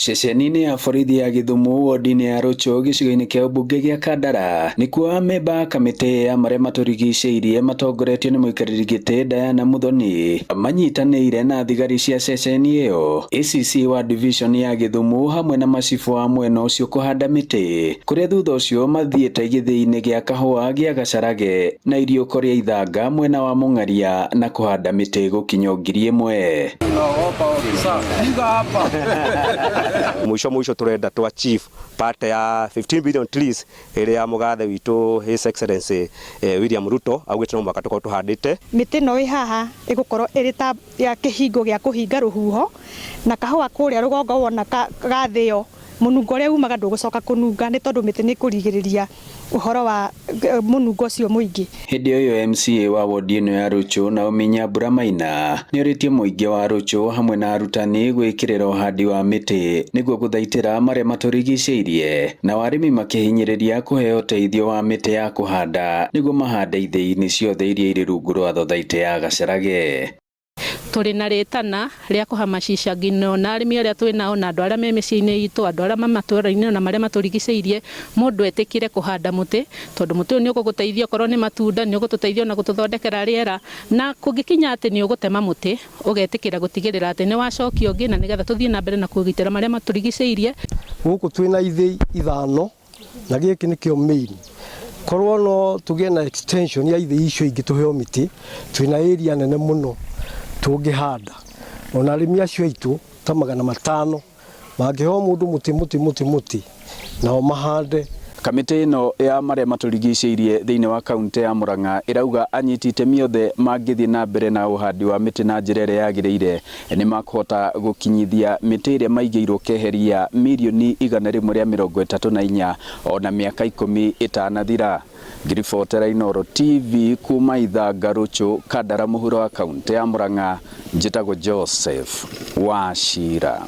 Ceceni-inĩ ya borithi ya Gĩthumo wodi-inĩ ya Rũchũ gĩcigo-inĩ kĩa ũmbunge gĩa Kandara nĩkuo amemba a kamĩtĩ ya marĩa matũrigicĩirie matongoretio nĩ mũikarĩri gĩtĩ Diana Muthoni manyitanĩire na thigari cia ceceni ĩyo ACC wa division ya Gĩthumo hamwe na macibũ a mwena ũcio kũhanda mĩtĩ kũrĩa thutha ũcio mathiĩte gĩthĩi-inĩ gĩa kahũa gĩa Gacarage na iriũko rĩa Ithanga mwena wa Mũng'aria na kũhanda mĩtĩ gũkinya 1000. Mwisho mwisho turenda tu achieve part ya 15 billion trees ĩrĩa mũgathe witũ His Excellency William Ruto augĩte no mũhaka tũkorwo tũhandĩte. Mĩtĩ ĩno ĩ haha ĩgũkorwo ĩrĩ ta ya kĩhingo gĩa kũhinga rũhuho na kahũa kũrĩa rũgongo wona gathĩo mũnungo ũrĩa umaga ndũgũcoka kũnunga nĩ tondũ mĩtĩ nĩ ĩkũrigĩrĩria ũhoro wa mũnungo ũcio mũingĩ. Hĩndĩ ĩyo MCA wa wodi ĩno ya Rũchũ Naomi Nyambura Maina nĩorĩtie mũingĩ wa Rũchũ hamwe na arutani gwĩkĩrĩra ũhandi wa mĩtĩ nĩguo gũthaitĩra marĩa matũrigicĩirie nao arĩmi makĩhinyĩrĩria kũheo ũteithio wa mĩtĩ ya kũhanda nĩguo mahande ithĩi-inĩ ciothe iria irĩ rungu rwa thothaitĩ ya Gacarage. Tũrĩ na rĩtana rĩa kũhamacisha nginya ona arĩmi arĩa twĩ nao na andũ arĩa me mĩciĩ-inĩ itũ, andũ arĩa me matũra-inĩ na marĩa matũrigicĩirie, mũndũ etĩkĩre kũhanda mũtĩ tondũ mũtĩ ũyũ nĩ ũgũgũteithia okorwo nĩ matunda, nĩ ũgũtũteithia ona gũtũthondekera rĩera, na kũngĩkinya atĩ nĩ ũgũtema mũtĩ ũgetĩkĩra gũtigĩrĩra atĩ nĩ wacokia ũngĩ na nĩgetha tũthiĩ na mbere na kũgitĩra marĩa matũrigicĩirie. Gũkũ twĩna ithĩi ithano na gĩkĩ nĩkĩo main. Korwo no tũgĩe na extension ya ithĩi icio ingĩ tũheo mĩtĩ, twĩna area nene mũno tũngĩhanda. Ona arĩmi acio aitũ ta 500 mangĩheo mũndũ mũtĩ mũtĩ mũtĩ mũtĩ nao mahande. Kamĩtĩ ĩno ya marĩa matũrigicĩirie thĩinĩ wa kaunti ya Murang'a ĩrauga anyiti itemi othe mangĩthiĩ na mbere na ũhandi wa mĩtĩ na njĩra ĩrĩa yagĩrĩire nĩ makũhota gũkinyithia mĩtĩ ĩrĩa maigĩirwo keheria 134,000,000 ona mĩaka 10 ĩtanathira. Ngiribotera Inooro TV kuma Ithanga Rũchũ Kandara mũhuro wa kaunti ya Murang'a njĩtagwo Joseph Wachira.